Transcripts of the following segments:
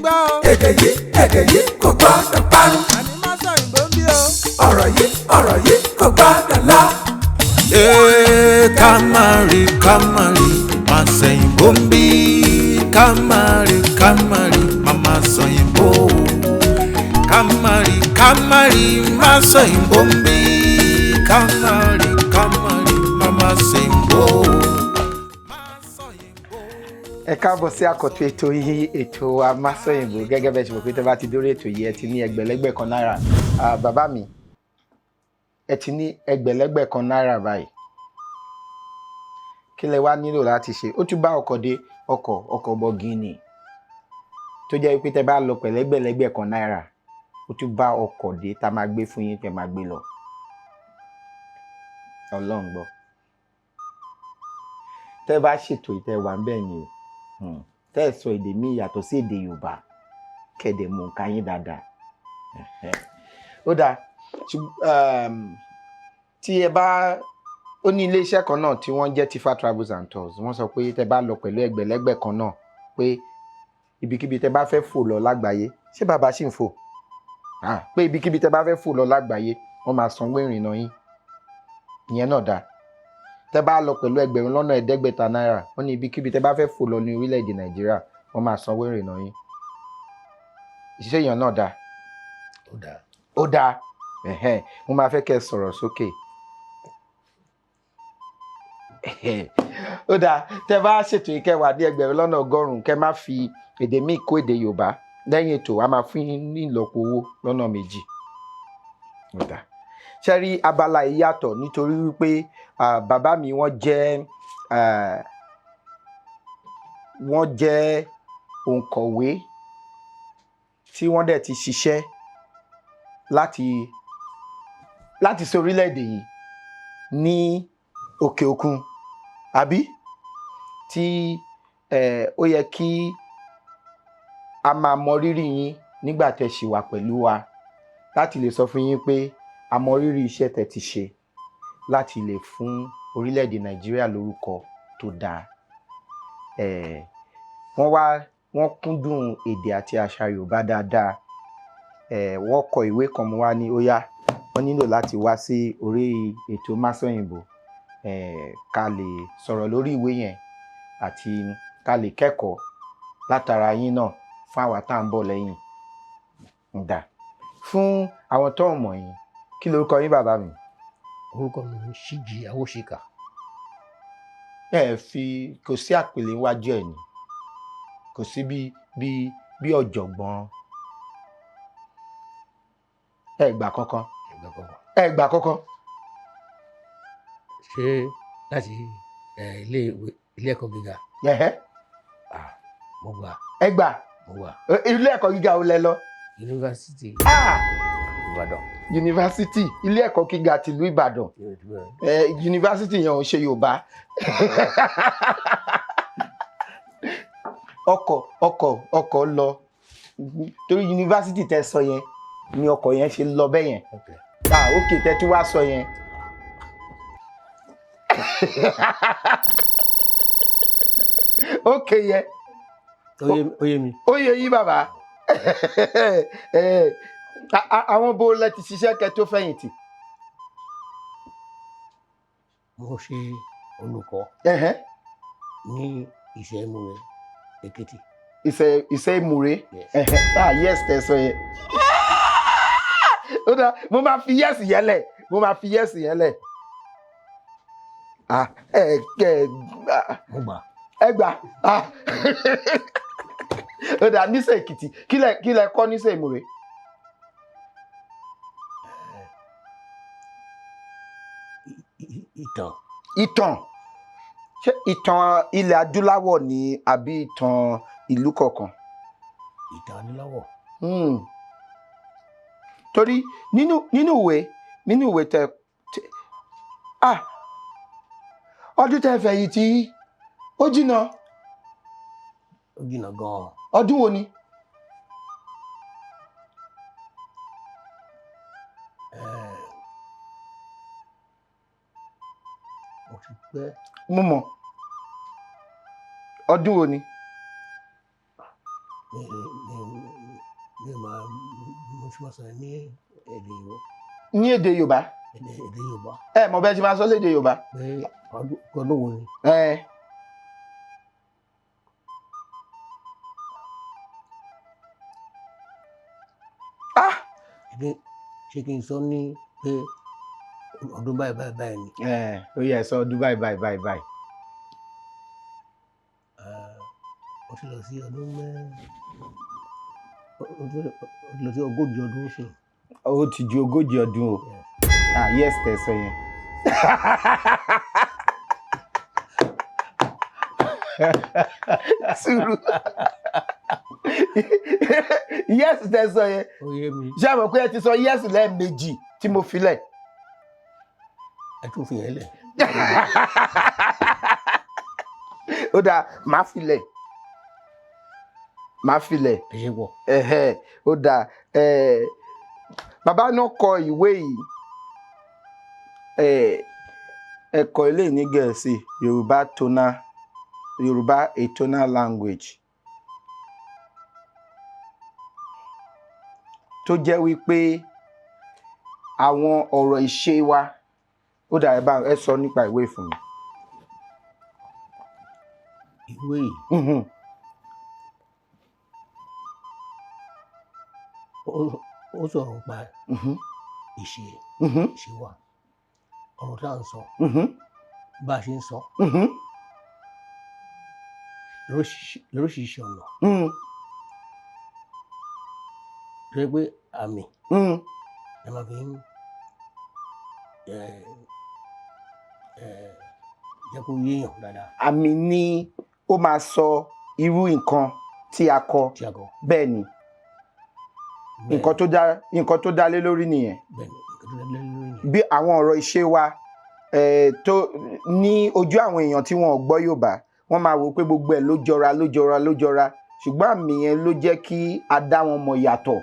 gbọ́ o. Èdè yìí kò gbọ́dọ̀ parun. Àní má sọ òyìnbó ń bí o. Ọ̀rọ̀ yìí kò gbọ́dọ̀ lọ. Ee, ká má rí ká má rí má sẹ̀yìnbó ń bí, ká má rí ká má rí má má sọ̀yìnbó, ká má rí ká má rí má sọ̀yìnbó ń bí, ká má rí ká má rí má má sẹ̀yìnbó. Ẹ káàbọ̀ sí àkọ́tún ètò yìí, ètò Amásọ̀yìnbó. Gẹ́gẹ́ bẹ́ẹ̀ ṣe mọ̀ pé tẹ́ bá ti dórí ètò yìí, ẹ ti ní ẹgbẹ̀lẹ́gbẹ̀ kan náírà. Bàbá mi, ẹ ti ní ẹgbẹ̀lẹ́gbẹ̀ kan náírà báyìí. Kí lẹ wá nílò láti ṣe? Ó tún bá ọkọ̀ dé, ọkọ̀ bọ̀gìnì tó jẹ́ pé tẹ́ bá lọ pẹ̀lẹ́gbẹ̀lẹ́gbẹ̀ kan náírà, ó tún bá ọkọ̀ dé tá máa gbé fún yín, tẹ́ máa gbé lọ. Ọlọ́run gbọ́. Tẹ́ bá ṣètò ìtẹ́ wà ń bẹ́ẹ̀ ni o. Tẹ́ ẹ̀ sọ èdè míì yàtọ̀ sí èdè Yorùbá, kẹ̀dẹ̀ mọ̀ nǹkan yín dáadáa. Ó dáa. Tí ẹ bá ó ní iléeṣẹ́ kan náà tí wọ́n jẹ́ Tifa Travels and Tours, wọ́n sọ pé tẹ́ bá lọ pẹ̀lú ẹgbẹ̀lẹ́gbẹ̀ kan náà, pé ibikíbi tẹ́ bá fẹ́ fò lọ lágbàáyé, ṣé bàbá ṣì ń fò? Pé ibikíbi tẹ́ bá fẹ́ fò lọ lágbàáyé, wọ́n máa sanwó ìrìnnà yín. Ìyẹn náà dáa. Tẹ́ bá lọ pẹ̀lú 7,500 náírà, wọ́n ní ibikíbi tẹ́ bá fẹ́ fò lọ ní orílẹ̀-èdè Nàìjíríà, wọ́n máa sanwó ìrìnnà yín. Ìṣiṣẹ́ èèyàn náà dáa. Ó dáa. Ó dáa. Mo máa fẹ́ kẹ́ ẹ sọ̀rọ̀ sókè. Ó dáa. Tẹ́ bá ṣètò ìkẹwàá ní 100,000, kẹ́ má fi èdè míì kó èdè Yorùbá. Lẹ́yìn ètò, a máa fún yín ní ìlọ́po owó lọ́nà méjì. Ó dáa. Ṣé rí abala yìí yàtọ̀ nítorí wípé bàbá mi wọ́n jẹ́ òǹkọ̀wé tí wọ́n dẹ̀ ti ṣiṣẹ́ láti sí orílẹ̀-èdè yìí ní òkè òkun, àbí tí ó yẹ kí a máa mọ rírì yín nígbà tẹ́ ṣì wà pẹ̀lú wa, láti lè sọ fún yín pé a mọ rírì iṣẹ́ tẹ́ ti ṣe láti lè fún orílẹ̀-èdè Nàìjíríà lórúkọ tó dáa. Wọ́n kúndùn èdè àti àṣà Yorùbá dáadáa. Wọ́n kọ ìwé kan, mo wá ní ó yá, wọ́n nílò láti wá sí orí ètò Másọ̀yìnbó, ká lè sọ̀rọ̀ lórí ìwé yẹn àti ká lè kẹ́kọ̀ọ́ látara yín náà fún àwa tá à ń bọ̀ lẹ́yìn. Ǹdà fún àwọn tó ń mọ̀ yín, kí lorúkọ yín bàbá mi? Orúkọ mi ni Ṣíjì Awóṣìkà. Ẹ fi kò sí àpèlé níwájú ẹ ni, kò sí bí ọ̀jọ̀gbọ́n. Ẹ gbà kankan. Ẹ gbà kankan. Ṣé láti ilé ẹ̀kọ́ gíga? Mo gbà. Ẹ gbà. Mo gbà. Ilé ẹ̀kọ́ gíga wo lẹ lọ? Yunifásítì Ìbàdàn. Yunifásítì ilé ẹ̀kọ́ gíga tìlú Ìbàdàn. Yunifásítì yẹn ò ṣe Yorùbá. Ọkọ̀ lọ torí yunifásítì tẹ sọ yẹn ni ọkọ̀ yẹn ṣe lọ bẹ́ẹ̀ yẹn. Ok, tẹ tí wàá sọ yẹn. Ok yẹn. Ó yé mi. Ó yé yín bàbá. Àwọn bo lẹ ti ṣiṣẹ́ kẹ́ tó fẹ̀yìntì? Mo ṣe olùkọ́ ní Ìṣẹ́-Ìmúre, Èkìtì. Ìṣẹ́-Ìmúre? Yes, tẹ sọ yẹn. Ó dáa, mo máa fi yẹ́sì yẹn lẹ̀, mo máa fi yẹ́sì yẹn lẹ̀. Mo gbà. Ẹ gbà. Ó dáa, níṣẹ́ Èkìtì, kí lẹ kọ́ níṣẹ́ Ìmúre? Ìtàn. Ìtàn. Ṣé ìtàn ilẹ̀ adúláwọ̀ ni àbí ìtàn ìlú kọ̀ọ̀kan? Ìtàn adúláwọ̀. Torí nínú ìwé tẹ ọdún tẹ fẹ̀yìntì ó jìnnà. Ó jìnnà gan-an. Ọdún wo ni? Mo ti pẹ́. Mo mọ̀. Ọdún wo ni? Mi mi máa mo ti máa sọ ní èdè Yorùbá. Ní èdè Yorùbá? Èdè Yorùbá. Ẹ mọ̀ bẹ́ẹ̀ ṣe máa sọ lédè Yorùbá. Pé ọdún wo ni? Ẹ ah. Ṣé kí n sọ ní pé ọdún báyìí báyìí báyìí ni? Ẹ ó yẹ sọ ọdún báyìí báyìí báyìí báyìí. Ó ti lọ sí ọdún mẹ́ ó ti lọ sí 40 ọdún sí. Ó ti ju 40 ọdún o. Yes. Ah, yes, tẹ sọ yẹn. Sùúrù, yes tẹ sọ yẹn. Ó yé mi. Ṣé àmọ̀ pé ẹ ti sọ yes lẹ́ẹ̀mejì tí mo fi lẹ̀? Ẹ tún fi yẹn lẹ̀. Ó dáa, màá fi lẹ̀, màá fi lẹ̀. Ẹ ṣe pọ̀. Ẹ̀hẹ́, ó dáa. Bàbá náà kọ ìwé yìí, ẹ kọ ilé ní Gẹ̀ẹ́sì, Yorùbá tonal, Yorùbá a tonal language, tó jẹ́ wípé àwọn ọ̀rọ̀ ìṣe wa. Ó dáa, ẹ bá ẹ sọ nípa ìwé fún mi. Ìwé yìí, ó sọ̀rọ̀ nípa ìṣe ìṣe wa, ọ̀rọ̀ tá à ń sọ, bá a ṣe ń sọ lóríṣiríṣi ọ̀nà, tó yẹ pé àmì ẹ máa fi ń jẹ́ kó yéèyàn dáadáa. Àmì ni ó máa sọ irú nǹkan tí a kọ. Tí a kọ. Bẹ́ẹ̀ ni. Nǹkan tó dá lé lórí nìyẹn. Bẹ́ẹ̀ ni, nǹkan tó dá lé lórí nìyẹn. Bí àwọn ọ̀rọ̀ ìṣe wa tó ní ojú àwọn èèyàn tí wọn ò gbọ́ Yorùbá, wọ́n máa wò pé gbogbo ẹ̀ ló jọra, ló jọra, ló jọra, ṣùgbọ́n àmì yẹn ló jẹ́ kí a dá wọn mọ̀ yàtọ̀.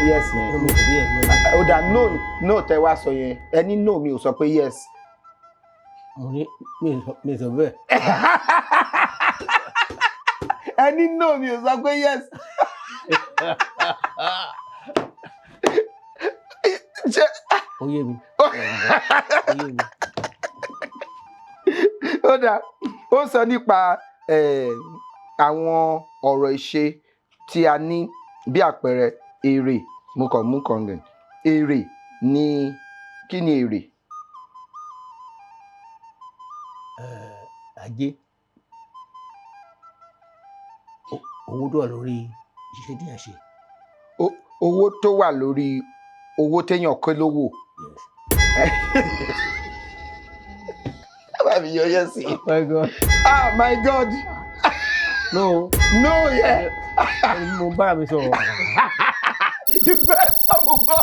Yes yẹn. Mi ò rí ẹ̀ mọ́. Ó dà, no, no tẹ wá sọ yẹn, ẹ ní no, mi ò sọ pé yes. Mo ní mi ò sọ bẹ́ẹ̀. Ẹ ní no, mi ò sọ pé yes. Ṣé Ó yé mi, ó yé mi. Ó dáa, ó sọ nípa àwọn ọ̀rọ̀ ìṣe tí a ní, bí àpẹẹrẹ èrè. Mo kàn mú kàngàn èrè ní. Kí ni èrè? Ajé, owó tó wà lórí iṣẹ́ tí a ṣe. Owó tó wà lórí owó téèyàn kó lówó. Yes. Bá mi yọ yẹ sí. My God. Ah, my God. No. No yẹ. Mo bára mi sọ̀rọ̀. Ṣùgbọ́n ẹ sọ, mo gbọ́.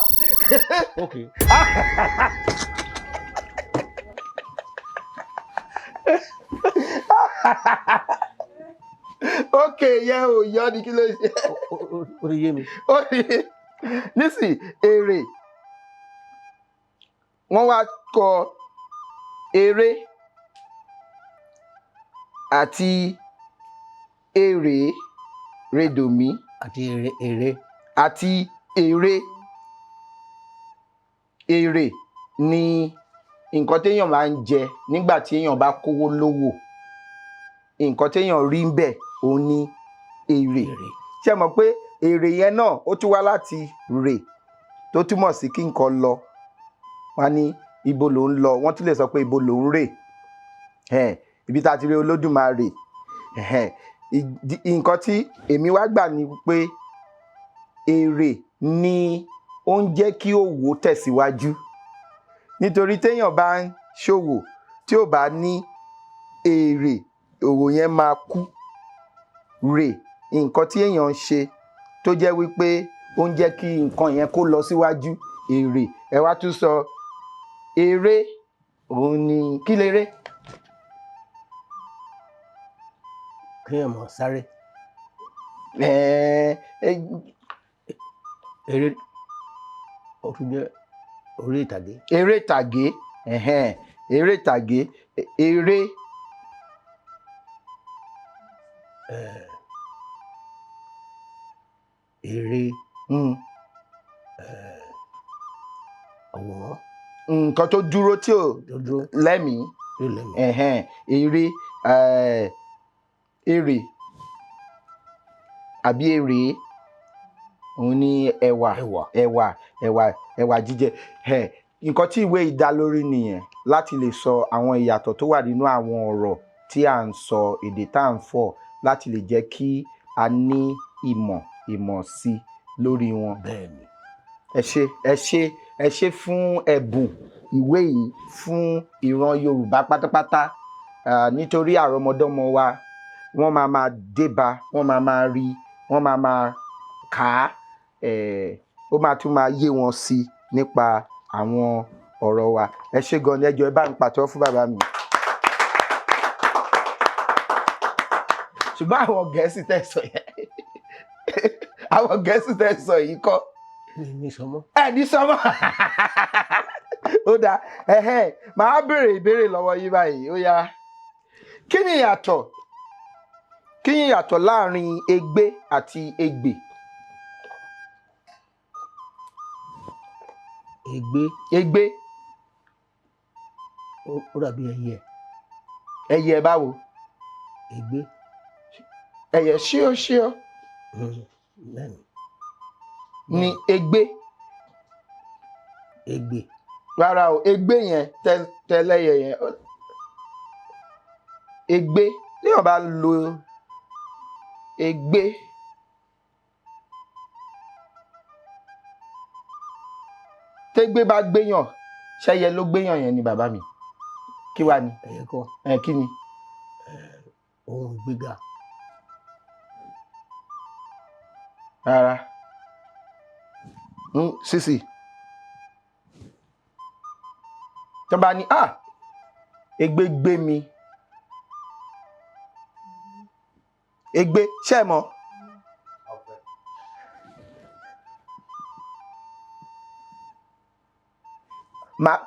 Ok. Ok yẹ ò yọ ni, kí ló ṣe? Ó ti yé mi. Ó ní nísì èrè, wọ́n wá kọ eré àti èrè redomi. Àti èrè, èrè. Àti èrè. Èrè ni nǹkan téèyàn máa ń jẹ nígbà tí èèyàn bá kówó lówó. Nǹkan téèyàn rí ń bẹ̀ òun ni èrè. Èrè. Ṣé mọ̀ pé èrè yẹn náà ó tún wá láti rè, tó túmọ̀ sí kí nǹkan lọ. Wọ́n á ní ibo ló ń lọ, wọ́n tún lè sọ pé ibo ló ń rè. Ẹ̀hẹ́n, ibi tá a ti rí Olódùmarè. Ẹ̀hẹ́n, nǹkan tí èmi wá gbà ni pé èrè ni ó ń jẹ́ kí òwò tẹ̀síwájú, nítorí téèyàn bá ń ṣòwò tí ò bá ní èrè, òwò yẹn máa kú. Rè, nǹkan tí èèyàn ń ṣe tó jẹ́ wípé ó ń jẹ́ kí nǹkan yẹn kó lọ síwájú, èrè. Ẹ wá tún sọ eré, òun ni kí leré? Kéèyàn máa sáré. Ẹ̀ẹ́. Eré ó tún jẹ́ orí ìtàgé. Eré ìtàgé, ẹ̀hẹ́n, eré ìtàgé, eré. Ẹ̀ẹ́. Ère, àwòrán. Nǹkan tó dúró tí ò tó dúró lẹ́mìí. Tó lẹ́mìí. Ẹ̀hẹ́n, ère, èrè àbí èrè, òun ni ẹ̀wà. Ẹ̀wà. Ẹ̀wà, ẹ̀wà, ẹ̀wà jíjẹ. Ẹ̀, nǹkan tí ìwé yìí dá lórí nìyẹn, láti lè sọ àwọn ìyàtọ̀ tó wà nínú àwọn ọ̀rọ̀ tí à ń sọ, èdè tá à ń fọ̀, láti lè jẹ́ kí a ní ìmọ̀ sí lórí wọn. Bẹ́ẹ̀ ni. Ẹ ṣé, ẹ ṣé, ẹ ṣé fún ẹ̀bùn ìwé yìí fún ìran Yorùbá pátápátá. Ah, nítorí àrọmọdọ́mọ wa, wọ́n máa máa débá, wọ́n máa máa rí, wọ́n máa máa kà á, ó máa tún máa yé wọn sí nípa àwọn ọ̀rọ̀ wa. Ẹ ṣé gan ni. Ẹ jọ̀ọ́, ẹ bá ń pàtẹ́wọ́ fún bàbá mi. Ṣùgbọ́n àwọn Gẹ̀ẹ́sì tẹ́ sọ yẹn, àwọn Gẹ̀ẹ́sì tẹ́ sọ yìí kọ́? Mi ní sọmọ. Ẹ ní sọmọ. Ó dáa. Ẹhẹn, màá béèrè ìbéèrè lọ́wọ́ yín báyìí. Ó yá, kí ni ìyàtọ̀ láàrin egbé àti egbè? Ègbé. Egbé. Ó dàbí ẹyẹ. Ẹyẹ báwo? Ègbé. Ẹyẹ ṣíọ ṣíọ. Bẹ́ẹ̀ ni. Ni egbé? Ègbè. Rárá o, egbé yẹn tẹlẹyẹ yẹn, egbé téèyàn bá lo egbé, tégbé bá gbéyàn, ṣẹyẹ ló gbéyàn yẹn ni, bàbá mi? Kí wàá ni? Ẹyẹ kọ́. Ẹ kí ni? Ohun ìgbéga. Rárá. Sísì tó bá ní, ah, egbé gbé mi, egbé, ṣé ẹ mọ̀?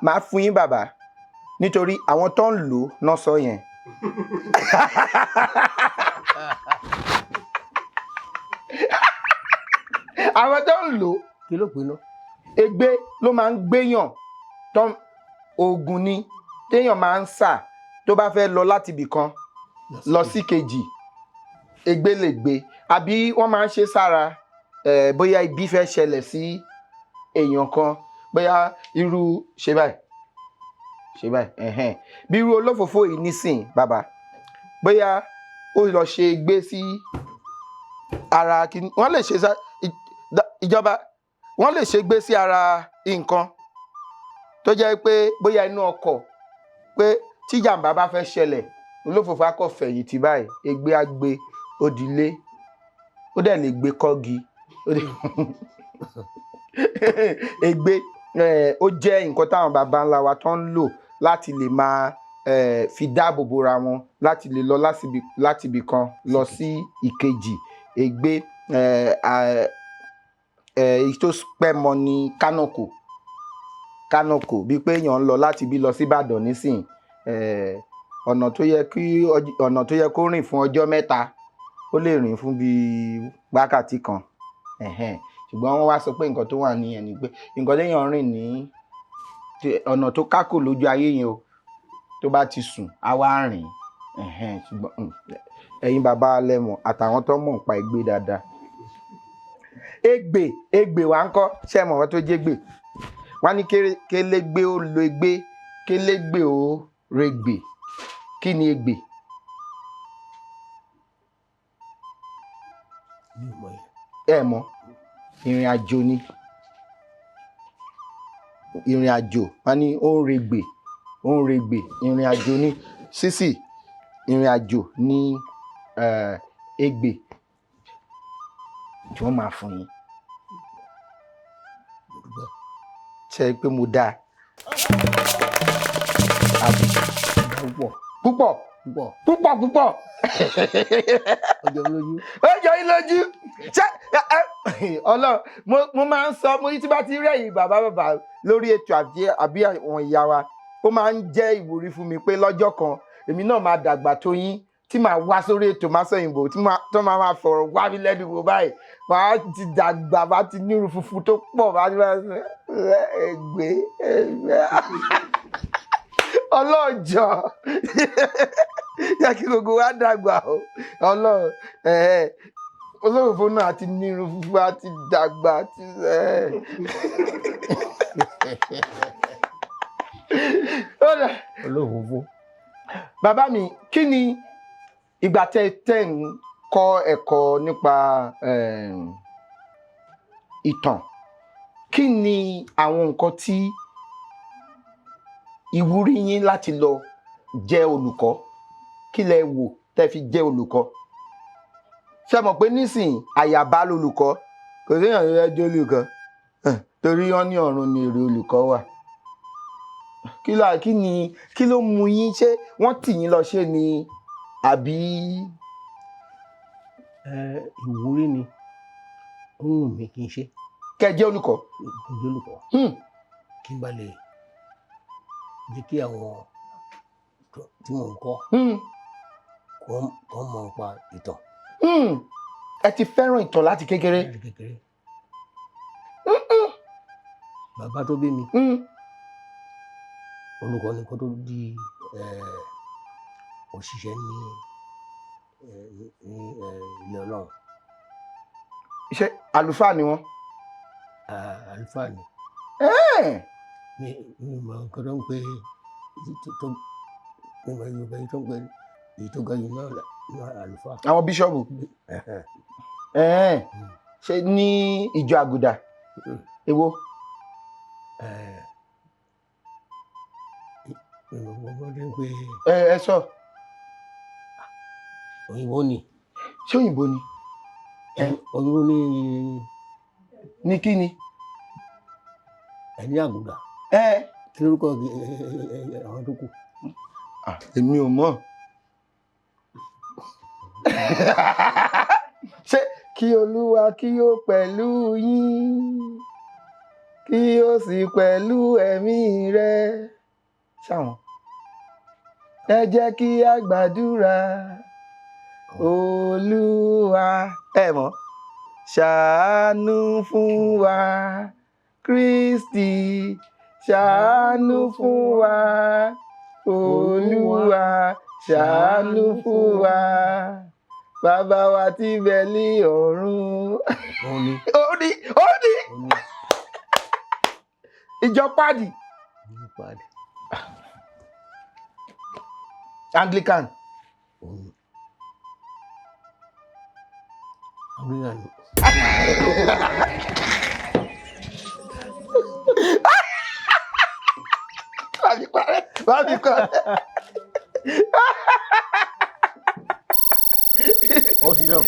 Màá fún yín, bàbá, nítorí àwọn tó ń lò ó náà sọ yẹn. Àwọn tó ń lò ó. Kí ló pè ná? Egbé ló máa ń gbéyàn tó oògùn ni téèyàn máa ń sà tó bá fẹ́ lọ láti ibì kan lọ sí kejì. Egbé lè gbé, àbí wọ́n máa ń ṣe sára ẹ̀, bóyá ibi fẹ́ ṣẹlẹ̀ sí èèyàn kan, bóyá irú ṣe báyìí, ṣe báyìí, ẹ̀hẹ́n, bí irú olófòfó yìí nísìn, bàbá, bóyá ó lọ ṣe gbé sí ara kíní, wọ́n lè ṣe ìjọba, wọ́n lè ṣe gbé sí ara nǹkan tó jẹ́ pé bóyá inú ọkọ̀, pé tí jàǹbá bá fẹ́ ṣẹlẹ̀, olófòfó á kọ̀ fẹ̀yìntì báyìí, ègbé á gbé ó dilé, ó dẹ̀ lè gbé kọ́gi. Ègbé, ó jẹ́ nǹkan táwọn baba ńlá wa tó ń lò láti lè máa fi dáàbò bora wọn, láti lè lọ láti ibì kan lọ sí ìkejì. Ègbé, èyí tó pẹ́ mọ́ ní kánòkò. Kánòkò bíi pé èèyàn ń lọ láti bí lọ sí Ìbàdàn nísìn, ọ̀nà tó yẹ kó rìn fún ọjọ́ 3, ó lè rìn fún bíi wákàtí kan. Ẹ̀hẹ́n. Ṣùgbọ́n wọ́n wá sọ pé nǹkan tó wà níyẹn ni pé nǹkan téèyàn rìn ní ọ̀nà tó kákò lójú ayé yẹn o, tó bá ti sùn á wá rìn. Ẹ̀hẹ́n. Ṣùgbọ́n ẹ̀yin bàbá lẹ́mọ̀ àtàwọn tó mọ̀ nípa ègbé dáadáa. Ègbè, ègbè wà ń kọ́. Ṣé ẹ mọ̀ wọ́n tó jẹ́ gbè? Wọ́n á ní kélégbé ó lo ègbé, kélégbé ó regbè. Kí ni ègbè? Mi ò mọ̀ yẹn. Ẹ mọ̀, ìrìn àjò ni. Ìrìn àjò, wọ́n ní ó ń regbè, ó ń regbè, ìrìn àjò ni. Sísì, ìrìn àjò ni ègbè tí wọ́n máa fún yín. Mo dúpẹ́. Ṣé ẹ pé mo dáa? Àbí? Púpọ̀. Púpọ̀. Púpọ̀. Púpọ̀ púpọ̀. Ó jọ mí lójú. Ó jọ yín lójú. Ṣé ẹ Ọlọ́run, mo máa ń sọ, mo ní tí bá ti rẹ̀yìn bàbá bàbá lórí ètò àbí àwọn ìyá wa, ó máa ń jẹ́ ìwúrí fún mi pé lọ́jọ́ kan èmi náà máa dàgbà tó yín. Tí màá wá sórí ètò Masọ̀yìnbó, tí tó máa máa fọ̀rọ̀ wá mi lẹ́nu wò báyìí, màá ti dàgbà, màá ti nírun funfun tó pọ̀, màá ti máa ẹgbẹ́ ẹgbẹ́. Ọlọ́jọ́ yẹ kí gbogbo wa dàgbà o. Ọlọ́run olóòfó náà àti nírun funfun àti dàgbà àti. Olóòfófó. Bàbá mi, kí ni ìgbà tẹ́ ń kọ́ ẹ̀kọ́ nípa ìtàn, kí ni àwọn nǹkan tí ìwúrí yín láti lọ jẹ́ olùkọ́? Kí lẹ wò tẹ́ fi jẹ́ olùkọ́? Ṣé mọ̀ pé nísìnyí àyàbá lolùkọ́, kò séèyàn tó fẹ́ jẹ́ olùkọ́ torí wọ́n ní ọ̀run ni èrè olùkọ́ wà. Kí ló mú yín? Ṣé wọ́n tì yín lọ ṣe ni àbí? Ìwúrí ni ó wù mí kí n ṣe. Kẹ́ jẹ́ olùkọ́. Kí n jẹ́ olùkọ́. Kí n bá lè jẹ́ kí àwọn tí mò ń kọ́ kó mọ̀ nípa ìtàn. Ẹ ti fẹ́ràn ìtàn láti kékeré. Láti kékeré. Bàbá tó bí mi, olùkọ́ ni kó tó di òṣìṣẹ́ ní ilé Ọlọ́run. Ṣé àlùfáà ni wọ́n? Àlùfáà ni. Mi mọ nǹkan tó ń pè tó mi mọ Yorùbá yìí tó ń pè èyí tó ga jù náà àlùfáà. Àwọn bíṣọ̀bù. Ṣé ní ìjọ àgùdà? Èwo? Mi mọ nǹkan tó ń pè. Ẹ sọ. Òyìnbó ni. Ṣé òyìnbó ni? Òyìnbó ni. Ní kí ni? Ẹni àgùdà. Kí lórúkọ àwọn tó kù? Èmi ò mọ̀. Ṣé kí Olúwa kí ó pẹ̀lú yín, kí ó sì pẹ̀lú ẹ̀mí rẹ. Ṣáwọn. Ẹ jẹ́ kí a gbàdúrà. Olúwa ẹ mọ̀, ṣàánú fún wa. Kristi ṣàánú fún wa. Olúwa ṣàánú fún wa. Bàbá wa tí bẹ ní ọ̀run. Ó ní ìjọ pàdì. Anglican. Anglican. Bámi parẹ́. Ó sì sọ.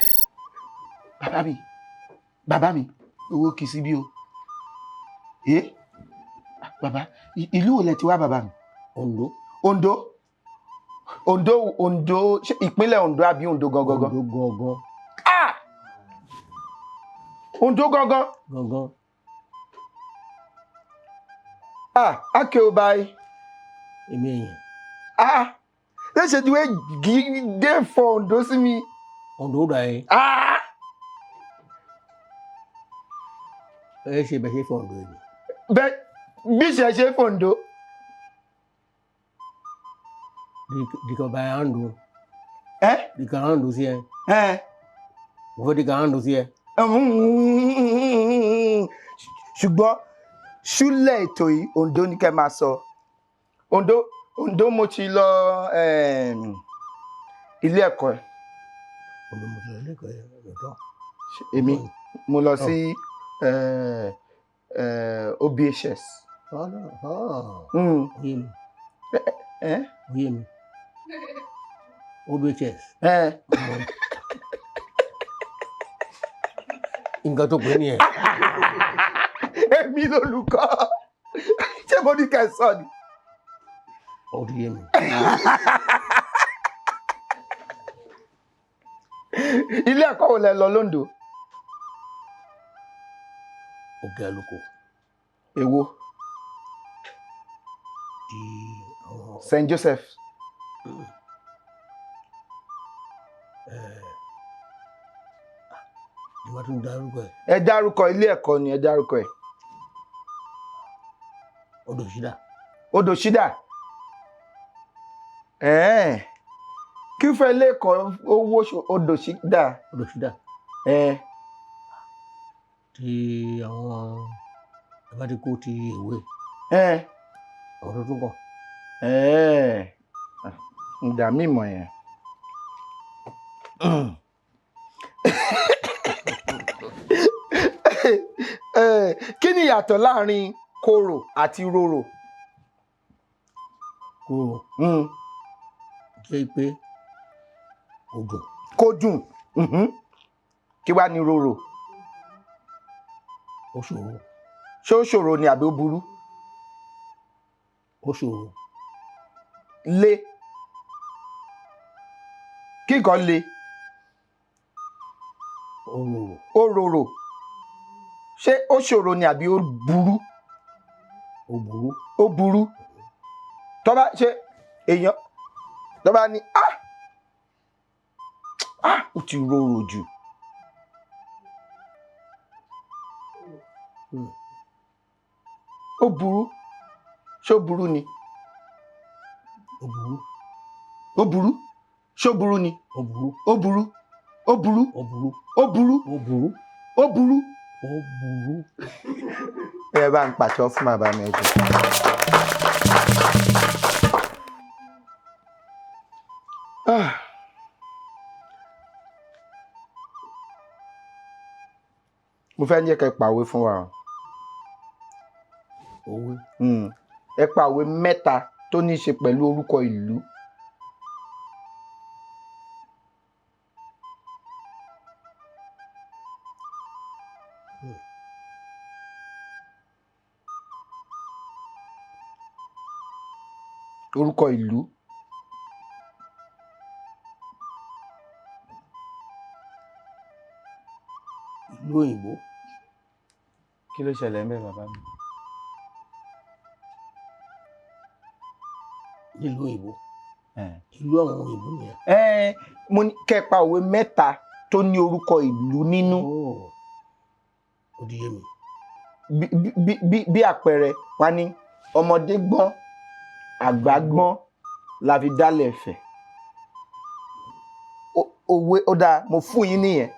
Bàbá mi, owó kì í sí bí o. Bàbá, ìlú wo lẹ ti wá bàbá mi? Oǹdó. Oǹdó. Oǹdó, ṣé ìpínlẹ̀ Oǹdó àbí Oǹdó gangan? Oǹdó gangan. Ah! Oǹdó gangan. Gangan. Ah, ake o báyìí. Èmi èèyàn. Ah! Léṣe tí wọ́n dé fọ Oǹdó sí mi. Oǹdó rà ẹ́. Ah! Ẹ ṣe bẹ́ẹ̀ ṣe fọ Oǹdó yìí. Bẹ́ẹ̀ bí ṣe ṣe fọ Oǹdó. Dìkan bá yà ń dùn. Ẹ? Dìkan à ń dùn sí ẹ. Ẹ. Mo fẹ́ dìkan à ń dùn sí ẹ. Ṣùgbọ́n ṣúlẹ̀ ètò yìí Oǹdó ni kẹ́ máa sọ. Oǹdó mo ti lọ ilé ẹ̀kọ́ ẹ̀. Oǹdó mo ti lọ ilé ẹ̀kọ́ ẹ̀ lọ́tọ̀. Èmi mo lọ sí OBHS. Oyè mi. Oyè mi. OBHS. Nǹkan tó pè é nìyẹn. Èmi lolùkọ́. Ṣé mo ní kẹ́ ẹ sọ ni? Ó ti yé mi. Ilé ẹ̀kọ́ wo lẹ lọ lóńdó? Òkè Àlùkò. Èwo? Ti àwọn. St. Joseph. Ẹ̀ ìwà tó ń darúgbó ẹ̀. Ẹ dárúkọ ilé ẹ̀kọ́ ni, ẹ dárúkọ ẹ̀. Odò ṣídà. Odò ṣídà. Ẹ̀ẹ́n, kí fẹ́ ilé ẹ̀kọ́ owó odò ṣídà? Odò ṣídà. Ẹ̀ẹ́n. Ti àwọn abádikó ti ìwé. Ẹ̀ẹ́n. Àwọn tó tún kàn. Ẹ̀ẹ́n, ìdá mímọ̀ yẹn. Kí ni ìyàtọ̀ láàrin korò àti rorò? Korò jẹ́ pé kò dùn. Kò dùn. Kí wá ní rorò? Ó ṣòro. Ṣé ó ṣòro ni àbí ó burú? Ó ṣòro. Le. Kí nǹkan le? Ó rorò. Ó rorò. Ṣé ó ṣòro ni àbí ó burú? Ó burú. Ó burú. Tó bá ṣe èèyàn tó bá ní ah ah, ó ti rorò jù. Ó burú. Ṣé ó burú ni? Ó burú. Ó burú. Ṣé ó burú ni? Ó burú. Ó burú. Ó burú. Ó burú. Ó burú. Ó burú. Ó burú. Ó burú. Ẹ bá ń pàtẹ́wọ́ fún bàbá mi, ẹ jọ̀ọ́. Ah. Mo fẹ́ jẹ́ kẹ́ pàwé fún wa o. Òwe. Ẹ pa òwe mẹ́ta tó ní í ṣe pẹ̀lú orúkọ ìlú. Orúkọ ìlú. Ìlú òyìnbó. Kí ló ṣẹlẹ̀ ń bẹ̀, bàbá mi? Nílùú òyìnbó. Ìlú àwọn òyìnbó nìyẹn. Ẹ mo ní kẹ́ pa òwe mẹ́ta tó ní orúkọ ìlú nínú. Ó di yé mi. Bí àpẹẹrẹ wá ní ọmọdé gbọ́n, àgbà gbọ́n la fi dálẹ̀ Ifẹ̀. Òwe ó dáa, mo fún yín nìyẹn.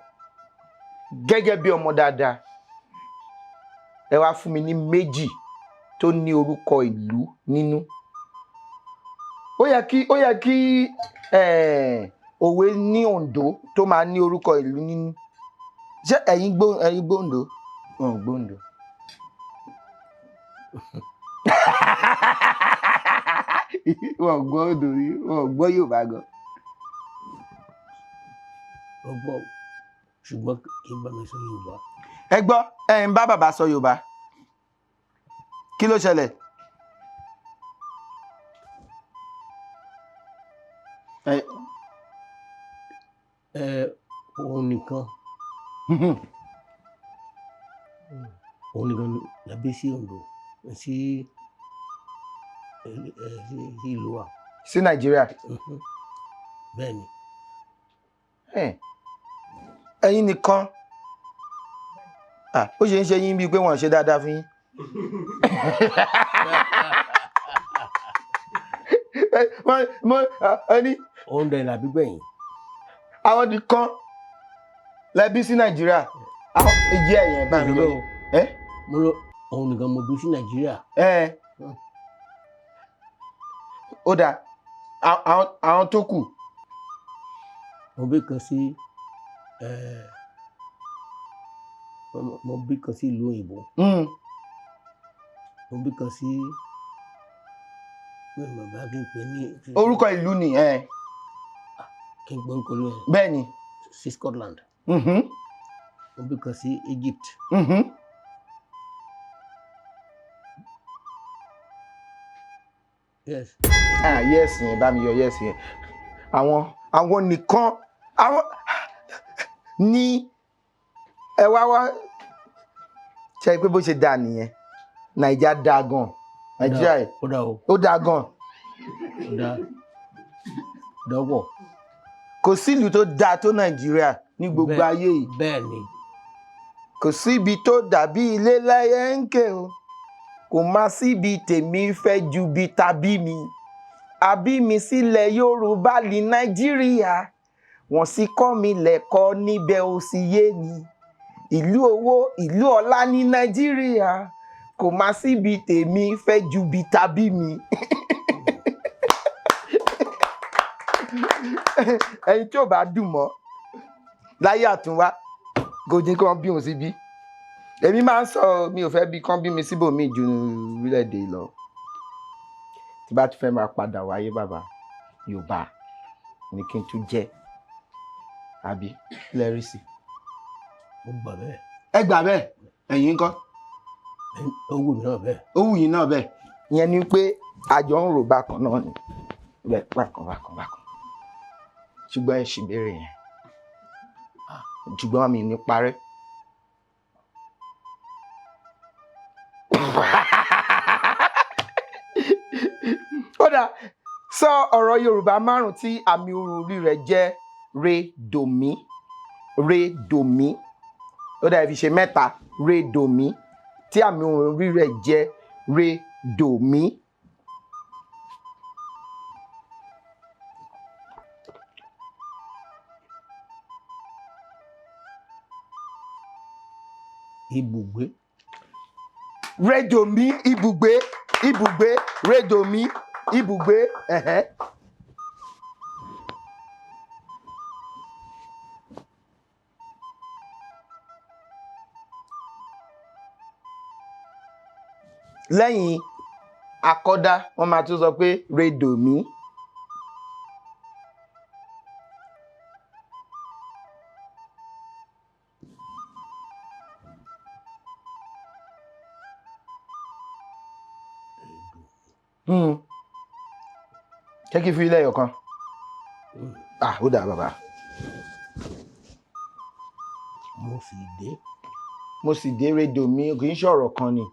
Gẹ́gẹ́ bí ọmọ dáadáa, ẹ wá fún mi ní méjì tó ní orúkọ ìlú nínú. Ó yẹ kí òwe ní Oǹdó tó máa ní orúkọ ìlú nínú. Ṣé ẹ̀yin gbọ́ Oǹdó? Wọn ò gbọ́ Oǹdó. Wọn ò gbọ́ Oǹdó rí, wọn ò gbọ́ Yorùbá gan. Ó gbọ́, ṣùgbọ́n kì í bá mi sọ Yorùbá. Ẹ gbọ́, ẹ ń bá bàbá sọ Yorùbá. Kí ló ṣẹlẹ̀? Ẹ òun nìkan. Òun nìkan la bí sí Oǹdó, sí ìlú wa. Sí Nàìjíríà. Bẹ́ẹ̀ ni. Ẹ̀yin nìkan. Ah, ó ṣe ń ṣe yín bíi pé wọ́n ṣe dáadáa fún yín. Ẹni. Òun dẹ̀ làbí gbẹ̀yìn. Àwọn nìkan lẹbí sí Nàìjíríà. Àwọn ìjì ẹ̀yìn bá mi lọ. Mo lọ, òun nìkan mo bí sí Nàìjíríà. Ó dáa, àwọn tó kù. Mo bí kan sí mo bí kan sí ìlú òyìnbó. Mo bí kan sí mi ò bá kí n pè ní. Orúkọ ìlú ni. Kí n pè orúkọ ìlú yẹn. Bẹ́ẹ̀ ni. Sí Scotland. Mo bí kan sí Egypt. Yes. Ah, yes yẹn, bá mi yọ yes yẹn. Àwọn nìkan àwọn ní ẹ wá wá ṣe pé bó ṣe dáa nìyẹn. Nàìjíríà dáa gan. Nàìjíríà yìí Ó dáa o. ó dáa gan. Ó dáa. Ó dáa pọ̀. Kò sílùú tó dáa tó Nàìjíríà ní gbogbo ayé yìí. Bẹ́ẹ̀ ni. Kò síbi tó dàbí ilé láyé ń ké o, kò má síbi tèmi fẹ́ ju bí tàbí mi àbí mi sílẹ̀ Yorùbá ní Nàìjíríà, wọ́n sì kọ́ mi lẹ́kọ̀ọ́ níbẹ̀, ó sì yé mi. Ìlú owó, ìlú ọlá ní Nàìjíríà, kò má síbi tèmi fẹ́ ju bí tàbí mi. Ẹni tí ò bá dùn mọ́ láyé àtúnwá kò ní kí wọ́n bí òun síbí. Èmi máa ń sọ, mi ò fẹ́ bí kán bí mi síbòmíì ju orílẹ̀-èdè lọ. Tí bá tún fẹ́ máa padà wáyé, bàbá, Yorùbá ni kí n tún jẹ́, àbí lẹ́rìí sí. Mo gbà bẹ́ẹ̀. Ẹ gbà bẹ́ẹ̀. Ẹ̀yin ńkọ́? Ó wù mí náà bẹ́ẹ̀. Ó wù yín náà bẹ́ẹ̀. Ìyẹn ni pé àjọ ń rò bákan náà ni bẹ́ẹ̀, bákan bákan bákan. Ṣùgbọ́n ẹ ṣì béèrè yẹn, ṣùgbọ́n mi ní parẹ́. Kódà, sọ ọ̀rọ̀ Yorùbá márùn tí àmì ohùn orí rẹ̀ jẹ́ re dòmí, re dòmí. Ó dà, fi ṣe mẹ́ta. Re dòmí tí àmì ohùn orí rẹ̀ jẹ́ re dòmí. Ibùgbé. Rédòmí, ibùgbé, ibùgbé, rédòmí, ibùgbé. Ẹ̀hẹ́. Lẹ́yìn akọ́dá, wọ́n máa tún sọ pé rédòmí. Ṣé kí n fi ilé ẹyọ kan? Ah, ó dà, bàbá. Mo sì dé. Mo sì dé, rédòmí, kì í ṣe ọ̀rọ̀ kan ni,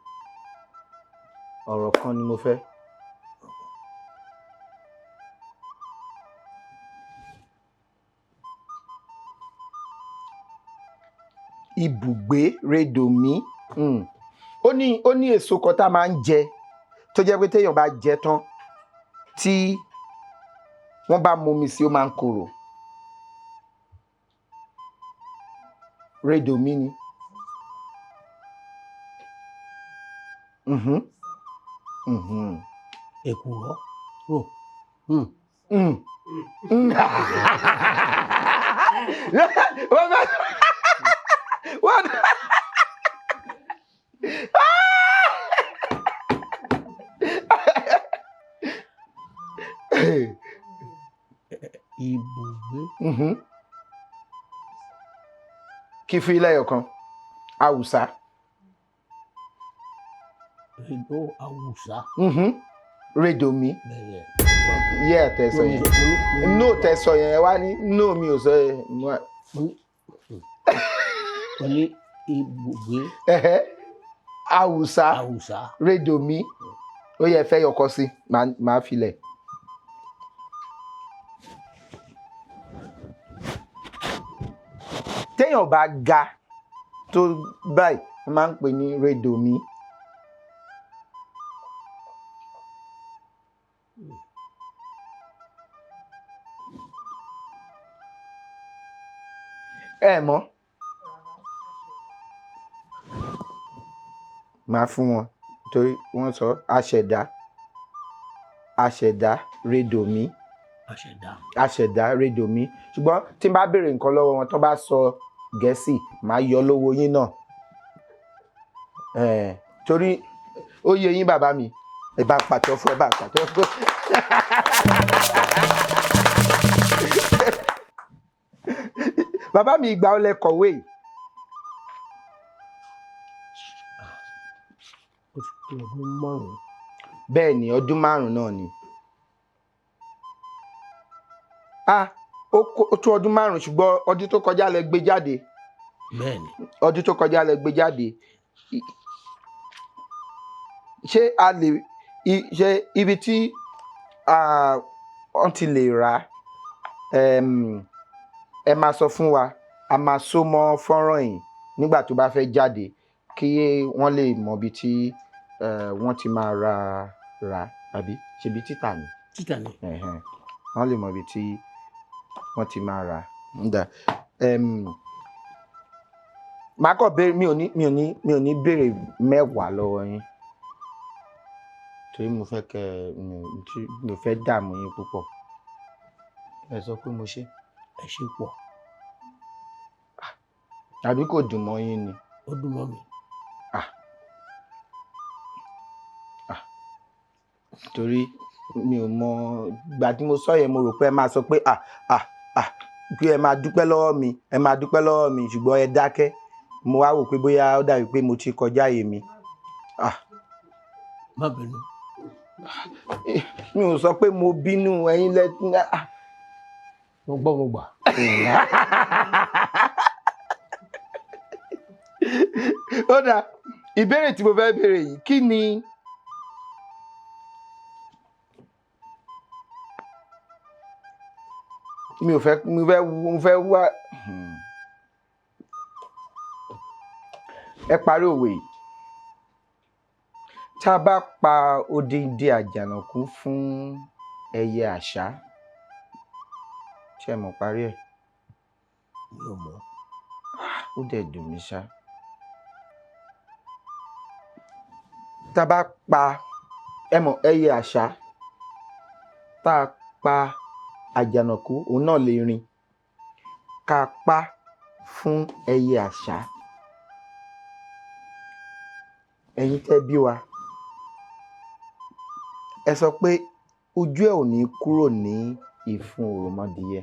ọ̀rọ̀ kan ni mo fẹ́. Ibùgbé, rédòmí. Ó ní èso kan tá a máa ń jẹ tó jẹ́ pé téèyàn bá jẹ tán, tí wọ́n bá mumi sí, ó máa ń korò. Rédòmí ni. Èkùrọ́. Oh. Wọ́n Ibùgbé. Kí fún ilé ẹyọ kan, Àwùsá. Èdò Àwùsá. Rédòmí. Bẹ́ẹ̀. Yẹ ẹ tẹ sọ yẹn, no, tẹ sọ yẹn, ẹ wá ní no, mi ò sọ yẹn. Mo ní ibùgbé. Ẹhẹ́. Àwùsá. Àwùsá. Rédòmí. Ó yẹ fẹ́ yọkọ sí, màá filẹ̀. Téèyàn bá ga tó báyìí, wọ́n máa ń pè ní rédòmí. Ẹ mọ̀, máa fún wọn torí wọ́n sọ aṣẹ̀dá, aṣẹ̀dá, rédòmí. Àṣẹ̀dá. Aṣẹ̀dá, rédòmí. Ṣùgbọ́n tí n bá béèrè nǹkan lọ́wọ́ wọn, tó bá sọ Gẹ̀ẹ́sì, màá yọ lówó yín náà. Torí ó yé yín, bàbá mi. Ẹ bá pàtó fún, ẹ bá pàtó fún. Bàbá mi, ìgbà wo lẹ kọ̀wé yìí? Ó ti tó ọdún 5. Bẹ́ẹ̀ ni, ọdún 5 náà ni. Ah, ó tó ọdún 5, ṣùgbọ́n ọdún tó kọjá lẹ gbé jáde. Bẹ́ẹ̀ ni. Ọdún tó kọjá lẹ gbé jáde. Ṣé a lè ṣe ibi tí wọ́n ti lè rà? Ẹ máa sọ fún wa, a máa so mọ́ fọ́nrán yìí nígbà tó bá fẹ́ jáde kí wọ́n lè mọ ibi tí wọ́n ti máa ra àbí ṣebí títà ni. Títà ni. Ẹ̀hẹ̀n. Wọ́n lè mọ ibi tí wọ́n ti máa rà. Ǹdà. Màá kàn béèrè, mi ò ní béèrè 10 lọ́wọ́ yín torí mo fẹ́ kẹ́ ẹ mi ò fẹ́ dààmú yín púpọ̀. Ẹ sọ pé mo ṣe. Ẹ ṣe pọ̀. Àbí kò dùn mọ́ yín ni? Ó dùn mọ́ mi. Ah. Ah. Torí mi ò mọ ìgbà tí mo sọ yẹn, mo rò pé ẹ máa sọ pé ah ah ah, pé ẹ máa dúpẹ́ lọ́wọ́ mi, ẹ máa dúpẹ́ lọ́wọ́ mi, ṣùgbọ́n ẹ dákẹ́. Mo wá wò pé bóyá ó dàbí pé mo ti kọjá àyè mi. Ah. Má bínú. Mi ò sọ pé mo bínú, ẹ̀yin lẹ. Ah. Mo gbọ́, mo gbà. Ó dáa, ìbéèrè tí mo fẹ́ béèrè yìí, kí ni mi ò fẹ́ mo fẹ́ wá. Ẹ parí òwe yìí: tá a bá pa odindi àjànàkú fún ẹyẹ àṣá, ṣé ẹ mọ̀ parí ẹ̀? Mi ò mọ̀. Ó dẹ̀ dùn mí ṣá. Tá a bá pa, ẹ mọ̀ ẹyẹ àṣá, tá a pa àjànàkú, òun náà lè rìn, ká pa fún ẹyẹ àṣá, ẹ̀yin tẹ́ bí wa, ẹ sọ pé ojú ẹ̀ ò ní kúrò ní ìfun òròmọdìyẹ,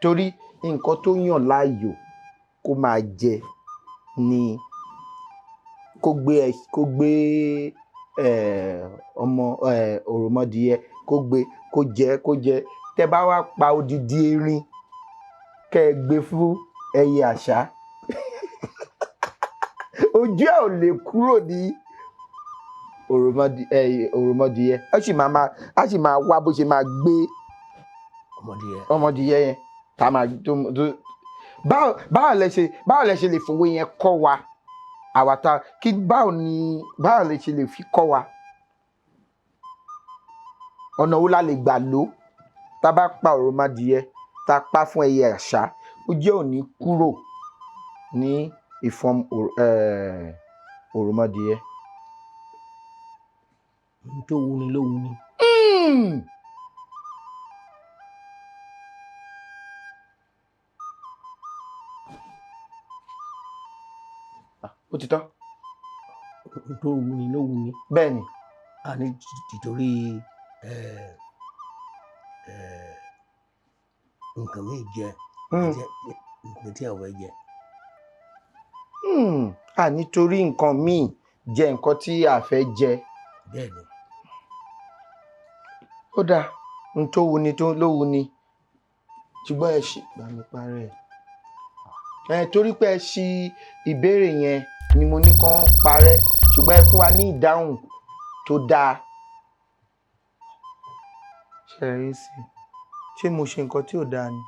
torí nǹkan tó yàn láàyò kó máa jẹ ni kó gbé ọmọ òròmọdìyẹ, kó gbé, kó jẹ, kó jẹ. Tẹ́ bá wá pa odidi erin, kẹ́ ẹ gbé fún ẹyẹ àṣá, ojú ẹ̀ ò lè kúrò ní òròmọdìyẹ, ó sì máa á sì máa wá bó ṣe máa gbé ọmọdìyẹ. Ọmọdìyẹ yẹn tá a máa tó báwo lẹ ṣe lè fowó yẹn kọ́ wa, àwa ta kí, báwo ni, báwo lẹ ṣe lè fi kọ́ wa? Ọ̀nà wo la lè gbà lò tá a bá pa òròmọdìyẹ, tá a pa fún ẹyẹ àṣá, ojú ẹ̀ ò ní kúrò ní ìfọ̀n òròmọdìyẹ? Ohun tó wuni ló wuni. Ah, ó ti tán. Ohun tó wuni ló wuni. Bẹ́ẹ̀ ni. A ní tìtorí nǹkan míì jẹ nǹkan tí àwọn ẹ jẹ. À nítorí nǹkan míì jẹ nǹkan tí a fẹ́ jẹ. Bẹ́ẹ̀ ni. Ó dáa, n tó wuni tó ló wuni, ṣùgbọ́n ẹ ṣì bá mi parẹ́ ẹ, torí pé ẹ ṣì ìbéèrè yẹn ni mo ní kán parẹ́, ṣùgbọ́n ẹ fún wa ní ìdáhùn tó dáa. Ṣe rí sí i, ṣé mo ṣe nǹkan tí ò dáa ni?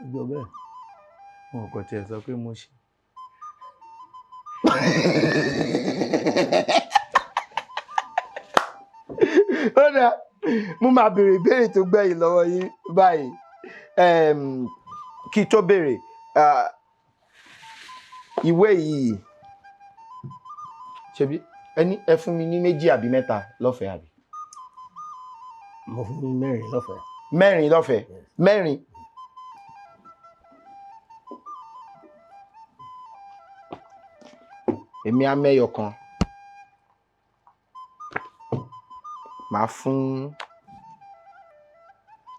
Ó jọ bẹ́ẹ̀. Wọn kò tiẹ̀ sọ pé mo ṣe. Ó dáa, mo máa béèrè ìbéèrè tó gbẹ̀yìn lọ́wọ́ yín báyìí. Kí tó béèrè, ìwé yìí, ṣebí ẹni ẹ fún mi ní méjì àbí mẹ́ta lọ́fẹ̀ẹ́, àbí? Mo fún mi mẹ́rin lọ́fẹ̀ẹ́. Mẹ́rin lọ́fẹ̀ẹ́? Yes. Mẹ́rin. Èmi á mẹ́yọ kan, màá fún,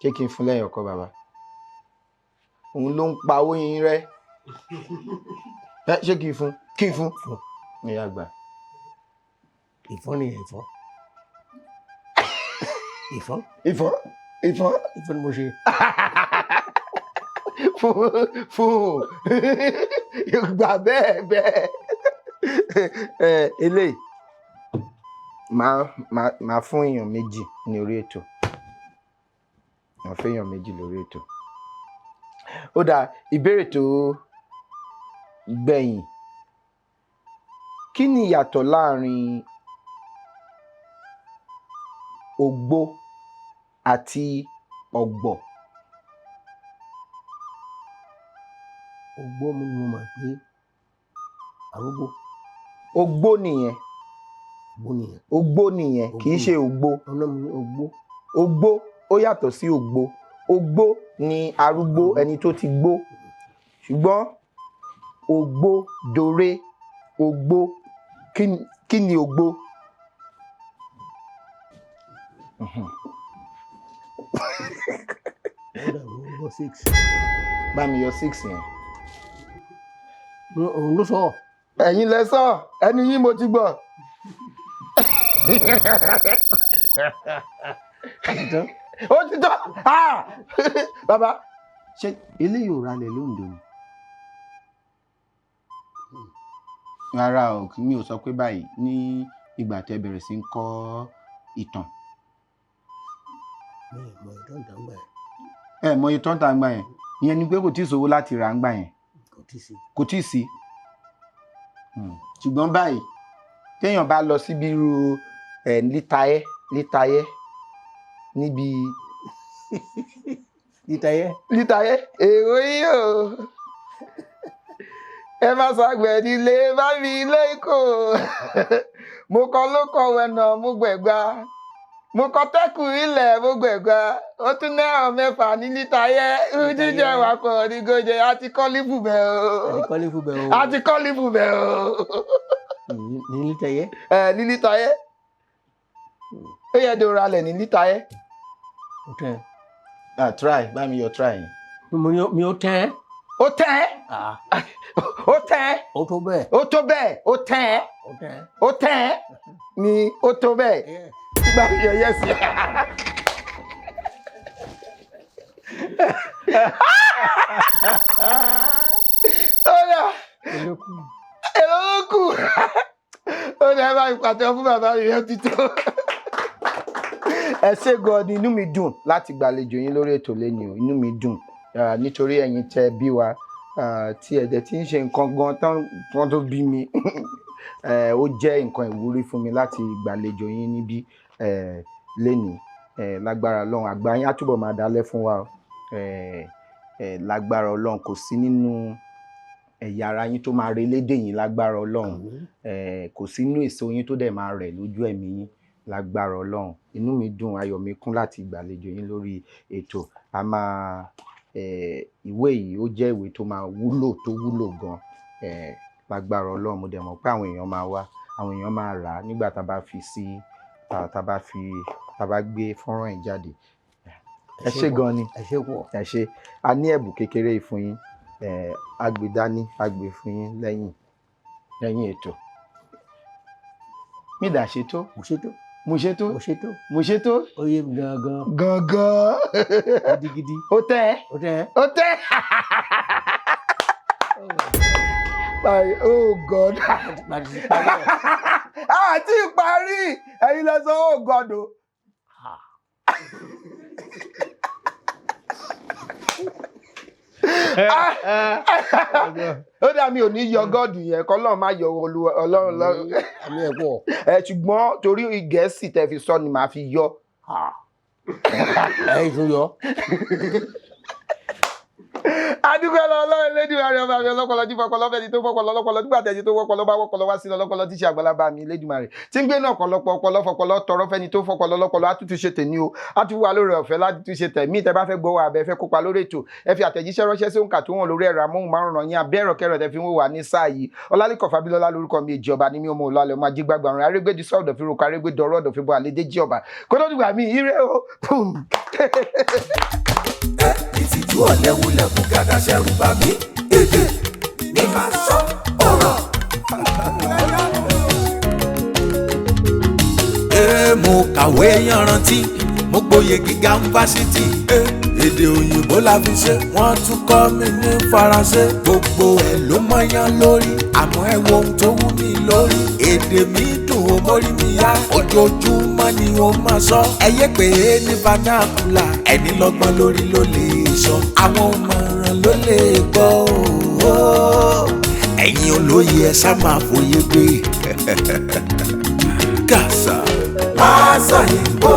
ṣé kí n fún lẹ́yọ̀ kan? Bàbá, òun ló ń pa owó yín rẹ́ ẹ. Ṣé kí n fún, kí n fún? Fún. Ní àgbà. Ìfọ́n ni ìfọ́n. Ìfọ́n. Ìfọ́n, ìfọ́n. Ìfọ́n ni mo ṣe. Fún, fún, gbà bẹ́ẹ̀ bẹ́ẹ̀. Ẹ eléyìí, màá fún èèyàn méjì ní orí ètò. Wọ́n fẹ́yàn méjì lórí ètò. Ó dáa, ìbéèrè tó gbẹ̀yìn: kí ni ìyàtọ̀ láàrin ògbó àti ọ̀gbọ̀? Ògbó mi ni mo mọ̀ pé arúgbó. Ògbó nìyẹn. Ògbó nìyẹn. Ògbó nìyẹn, kì í ṣe ògbó. Ọ̀nà mi ní ògbó. Ògbó ó yàtọ̀ sí ògbó. Ògbó ni arúgbó, ẹni tó ti gbó. Ṣùgbọ́n ògbó dòre, ògbó, kí ni ògbó? Ó dà mí gbọ́ 6. Bá mi yọ 6 yẹn. Òun ló sọ. Ẹ̀yin lẹ sọ, ẹnu yín mo ti gbọ́. Ó ti tán. Ah! Bàbá, ṣé eléyìí ò ralẹ̀ lóńdó ni? Rárá o, mi ò sọ pé báyìí ní ìgbà tẹ́ bẹ̀rẹ̀ sí ń kọ́ ìtàn. Mi ò mọ ìtàn tá ń gbà yẹn. Ẹ mọ ìtàn tá ń gbà yẹn. Ìyẹn ni pé kò tíì sówó láti rà ń gbà yẹn. Kò tíì sí. Kò tíì sí. Ṣùgbọ́n báyìí, téèyàn bá lọ síbi irú ẹ̀ lítayẹ́ lítayẹ́ níbi Lítayẹ́. Lítayẹ́ èrò yìí o. Ẹ má ṣàgbẹ̀ nílé bá mi lẹ́kọ̀ọ́. Mo kọ́ ló kọ́ wẹ̀nà mo gbẹ̀gbà. Mo kọ́ tẹ́kù ilẹ̀ mo gbẹ̀gbà. Ó tún náírà 6 ní lítayẹ́. Jíjẹ wà pọ̀ ní gòjè. A ti kọ́ lífù bẹ̀ o. A ti kọ́ lífù bẹ̀ o. A ti kọ́ lífù bẹ̀ o. Ní lítayẹ́. Ẹ ní lítayẹ́. Ó yẹ dòrò alẹ̀ ní lítayẹ́. Ó tẹ́. Ah, try, bá mi yọ try yẹn. Mi ò tẹ́. Ó tẹ́. Ó tẹ́. Ó tó bẹ́ẹ̀. Ó tó bẹ́ẹ̀. Ó tẹ́. Ó tẹ́. Ó tẹ́ ni ó tó bẹ́ẹ̀. Bá mi yọ yẹ́sì. Ó dà. Èrò ló kù. Ó dà, ẹ bá mi pàtẹ́wọ́ fún bàbá mi, yẹn ti tó. Ẹ ṣé gan ni, inú mi dùn láti gbàlejò yín lórí ètò lẹ́nu o. Inú mi dùn nítorí ẹ̀yin tẹ́ bí wa, tí ẹ̀dẹ̀ tí ń ṣe nǹkan gan tán tó bí mi. Ó jẹ́ nǹkan ìwúrí fún mi láti gbàlejò yín níbí lẹ́nu. Lágbára Ọlọ́run, àgbà yín á túbọ̀ máa dálẹ̀ fún wa o. Lágbára Ọlọ́run, kò sí nínú ẹ̀yà ara yín tó máa relédè yín lágbára Ọlọ́run. Kò sí nínú èso yín tó dẹ̀ máa rẹ̀ lójú ẹ̀mí yín lágbára Ọlọ́run. Inú mi dùn, ayọ̀ mi kún láti gbàlejò yín lórí ètò. A máa ìwé yìí ó jẹ́ ìwé tó máa wúlò, tó wúlò gan lágbára Ọlọ́run. Mo dẹ̀ mọ̀ pé àwọn èèyàn máa wá, àwọn èèyàn máa rà á nígbà tá a bá fi sí, tá a bá fi, tá a bá gbé fọ́nrán yìí jáde. Ẹ ṣé gan ni. Ẹ ṣé pọ̀. Ẹ ṣé. A ní ẹ̀bùn kékeré yìí fún yín. A gbé dání, a gbé fún yín lẹ́yìn lẹ́yìn ètò. Mi dà ṣe tó. Mo ṣe tó. Mo ṣe tó. Mo ṣe tó. Mo ṣe tó. Ó yé mi gangan. Gangan. Gidigidi. Ó tẹ́. Ó tẹ́. Ó tẹ́. Bye. Oh God. Àti parí. Ẹ̀yin lẹ sọ oh God o. Ó dà, mi ò ní yọ gọ́ọ̀dù yẹn, kọ́lọ́run má yọ Ọlọ́run lọ́rùn. Àmì ẹ̀ pọ̀. Ẹ ṣùgbọ́n torí Gẹ̀ẹ́sì tẹ fi sọ ni màá fi yọ. Ẹ tún yọ. Adúgbò Ọlọ́run Elédùmarè ọba mi ọlọ́pọlọ tí fọpọlọ fẹ́ni tó fọpọlọ ọlọ́pọlọ nígbà tẹ́ni tó wọ́pọlọ bá wọ́pọlọ wá sí ọlọ́pọlọ tí ṣe àgbàlagbà mi Elédùmarè tí ń gbé náà ọ̀pọ̀lọpọ̀ ọpọlọ fọpọlọ tọrọ fẹ́ni tó fọpọlọ ọlọ́pọlọ àtútù ṣe tèmi o, àtúwò wà lórí ọ̀fẹ́ láti tún ṣe tẹ̀mí. Tẹ́ bá fẹ́ gbọ́ wa àbẹ́ fẹ́ kópa lórí ètò, ẹ fi àtẹ̀jíṣẹ́ ránṣẹ́ sí òǹkà tó wọ̀n lórí ẹ̀rọ amóhùnmáwòrán yín àbẹ́ ẹ̀rọ kẹrọ tẹ́ fi ń wò wá ní sáà yìí. Ọlálẹ́kọ̀ Fábílọ́lá lórúkọ mi, èjì ọba ní mi, ọmọ òlàlẹ̀ ọmọ ajígbàgbà ọ̀run arégbèdì sọ̀dọ̀ fi roko arégbèdọ̀rọ̀ ọ̀dọ̀ fi bọ̀ àlédè jí ọba kó tó dìgbà mí ire o. Pum. Ìtìjú ọ̀lẹ́wulẹ̀ kú gàdá ṣẹ̀rù bà mí. Èdè mi máa sọ ọ̀rọ̀. Mo kàwé yanrantí, mo gboyè gíga ń fásitì. Èdè òyìnbó la fi ṣe, wọ́n tún kọ́ mi ní Faransé. Gbogbo ẹ̀ ló mọyán lórí, àmọ́ ẹ wo ohun tó wú mi lórí. Èdè mi dùn ó mórí mi yá. Ojoojúmọ́ ni ó máa sọ. Ẹyẹ pé ní vernacular. Ẹni lọ́gbọ́n lórí ló lè sọ. Àwọn ọmọràn ló lè gbọ́ o. Ẹ̀yin olóye ẹ sá máa fòye gbé. Kàṣà. Máa sọ yìnbó.